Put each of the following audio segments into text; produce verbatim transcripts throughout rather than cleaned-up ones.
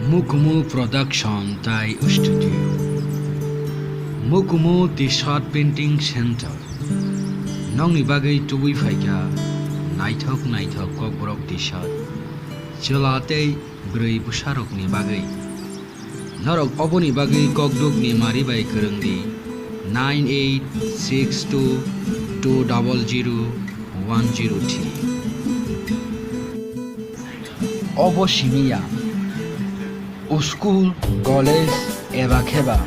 Mukumu Production tai Studio. Mukumu T-shirt Printing Center. Nokni bagwi tubui phaikha naithok naithok kokborok T-shirt. Chwla tei bwrwi bwsarokni bagwi. Norok oboni bagwi kokdukni mari bai kwrwng di, nine eight six two two double zero one zero three. Obo simi ya, school, college eba kheba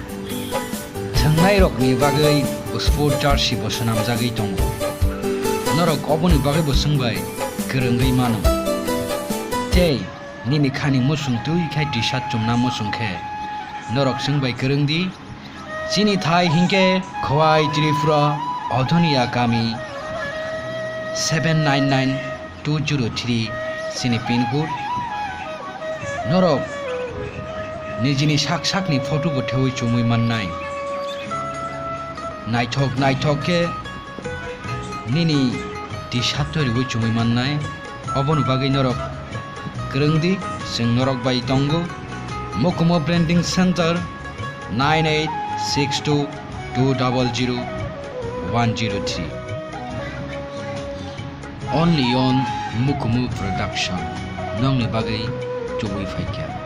thwngnairokni bagwi sport jersey bo swnamjagwi tongo. Norok oboni bagwi bo swngbai kwrwngwi mano. Tei nini khani muchung twi khai T-shirt chumna muchung khe norok swngbai kwrwng di. Chini thai hinkhe Khowai Tripura, Odhoniya kami seven nine nine two zero three chini pin code. Norok nijini sak sakni photo bo thewi chumui mannai. Naithok naithok khe nini T-shirt riwi chumui mannai. Oboni bagwi norok kwrwng di, chwng norok bai tongo. Mukumu Printing Center, nine eight six two two double zero one zero three. Only on Mukumu Production, nokni bagwi tubui phaikha.